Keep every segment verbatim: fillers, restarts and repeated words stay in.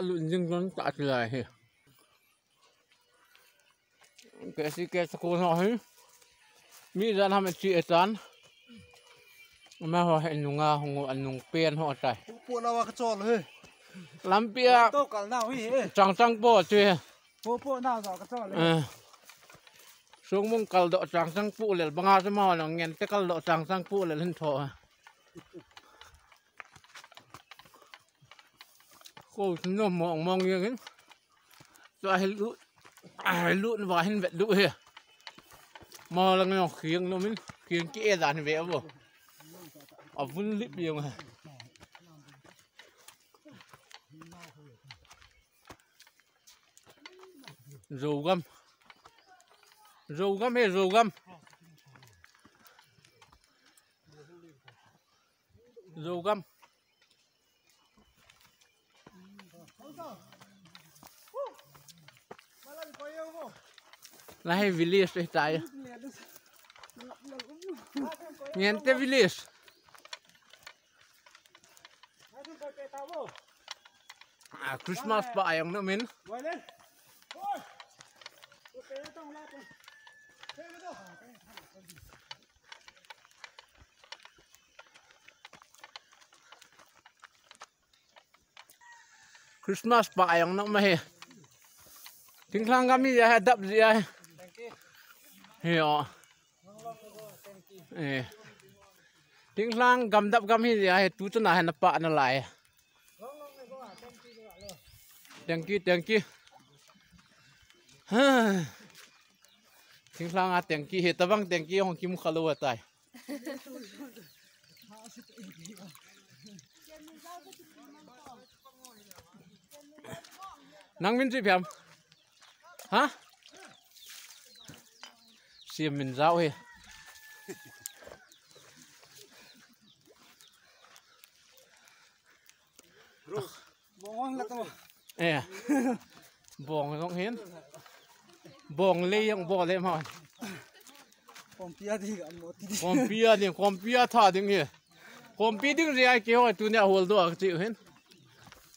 Alut jing jong ta ti lai hi. Kei si kei sa ko na hi. Mi jan ham chi e tan. Ma ho he nunga hung anung pen ho tai. Pu na wa ka chol he. Lampi a. To kal na hi he. Chang chang po chi he. Pu pu na wa ka chol he. Eh. Sung mung kal do chang chang pu lel banga sa ma ho nang ngen te kal do chang chang pu lel hin tho. Ko no mong mong yang in. Tua hi lu, ah, lu ni va hin vet lu hi. Ma lang no khiang no min, khiang ki e dan ve vo. A vun lip yang ha. Zogam. Zogam he, Zogam. Zogam. Lai village te tai. Ngente village. Ah, Christmas pa ayang namin. Christmas pa ayang na ma he. Thingthang gam hi ya he dap ji ya he. He o. Eh. Thingthang gam dap gam hi ya he tu chana he na pa na lai. Thank you, thank you. Ha. Thingthang a thank you he tabang thank you hong kim khalo tai. Nang min chi phiam. Ha? Siam min zau he. Bong hong la to. Eh. Bong hong hin. Bong le yang bo le ma. Kompia di ga mo ti. Kompia di, kompia tha ding he. Kompi ding ri ai ke ho tu ne hol do a chi hin.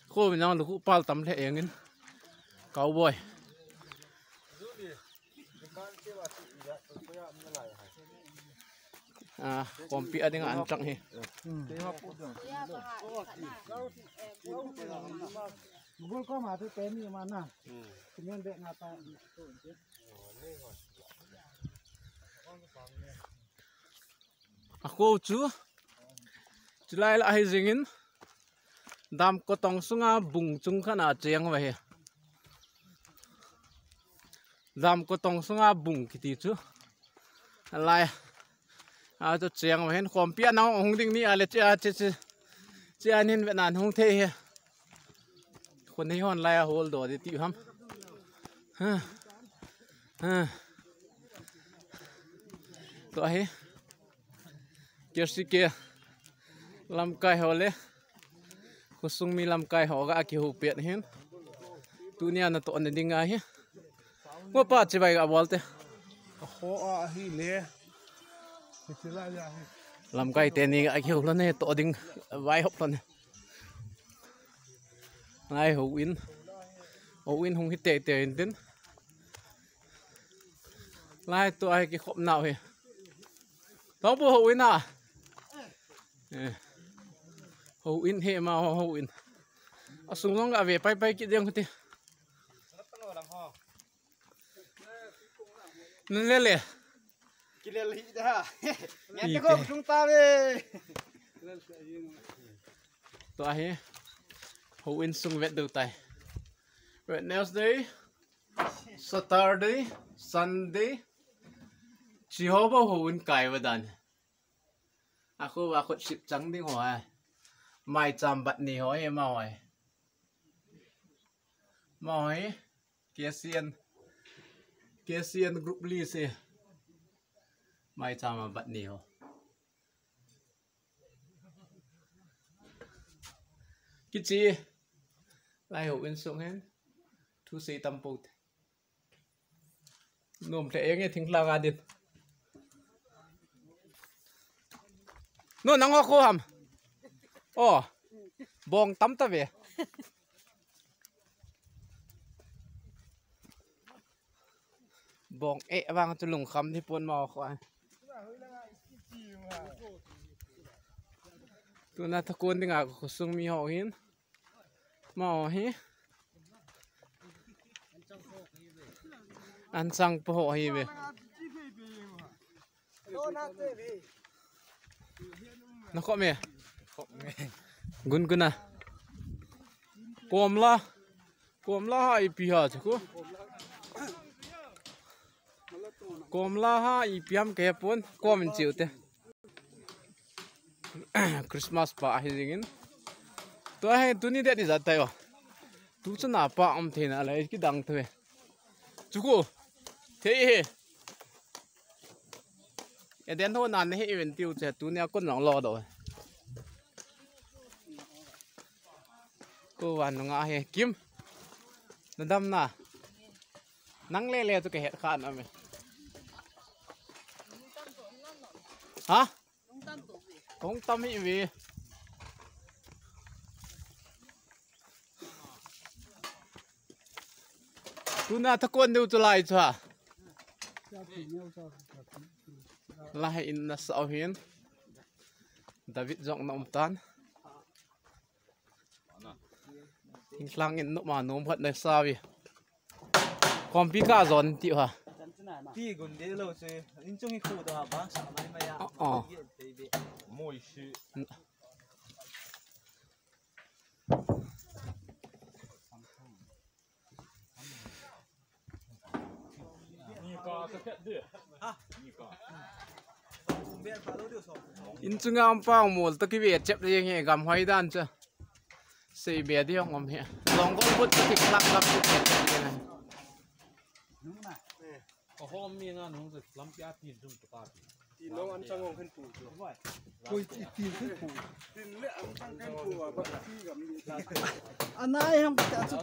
Ko nang lu ku pal tam le engin. Cowboy. Ah, kompi a ding an chang hi. Google ko ma tu pe ni ma na. Kumen de na ta. A ko chu. Chulai la hi jingin. Dam kotong sunga bung chung khat a cheng va hi. Dam kotong sunga bung kiti chu. Alai. A chu cheng va hin kompi a nang hung ding ni a le chi a chi chi. Chi a nin ve nan hung thei hi. Khun hi hon lai a hol do di ti ham. Ha. Ha. To hi. K C K lamkai ho le khosung mi lamkai ho ga kihou pet hin. Tunia natohna ding ahi. Ngo pa chibai ga bol te. Ho a hi le. Lamkai teni ga kihou lone to ding vai hop lone. Lai houin. Houin hung hi teitei in tin. Lai to ai kikhop nau hi. Tong pu houin a. Eh. Houin he ma ho houin. A sung long ga ve pai pai ki ding ti. Nun le le. Kilel hi da. Ngan te ko sung ta ve. To ahi. Houin sung vet do tai. Wednesday, Saturday, Sunday. Chi ho bo houin kai va dan. A ko va khut sip chang ding ho ai. Mai cham bat ni ho e ma ho ai. Ma ho ai. K C N, K C N group li se. Mai chama bat ni ho. Kichi. Lai houin sung hen. Thu sei tam po te. Nom le eng e thinglang a din. No nang o ko ham. O. Bong tam ta ve. Bong e vang chu lungkham ni pon ma kho. Tuna thakon dinga khosung mi ho hin. Ma ho hi. An chang po ho hi ve. Na khop me. Gun gun a. Komla. Komla ha ipi ha chu ko. Komla ha ipi ham ke pon. Kom in chiu te. Christmas pa hi jingin. Tua hi tuni date ijat tai o. Tu chu na pa um thei na le kidang thei. Chu ko. Thei he. E den ho na ne he event tiu che tuni a kon jong lo do. Ko van nga he Kim. Na dam na. Nang le le chu ka het kha na me. Ha? Hung tam hi ve. Tuna thakon deu chu lai chu ha. Lai in na sa hin. David jong na um tan. Hing lang in no ma nom khat na sa ve. Kompi ka jon ti ha. Ti gun de lo se. In chung hi khu da ba sa mai mai ya. Oh, oh. Moi shi. In chunga um pang mol to ki ve chep le nge gam hoi dan cha. Sei be di ong om he. Long gol but ki klak klak ki chep le nge. Ka hom mi nga nung se lampi a tin jum to pa. Tin long an chang ong khen pu chu. Koi ti tin khen pu. Tin le an chang khen pu a ba ti gam ni. Anai ham ta chu.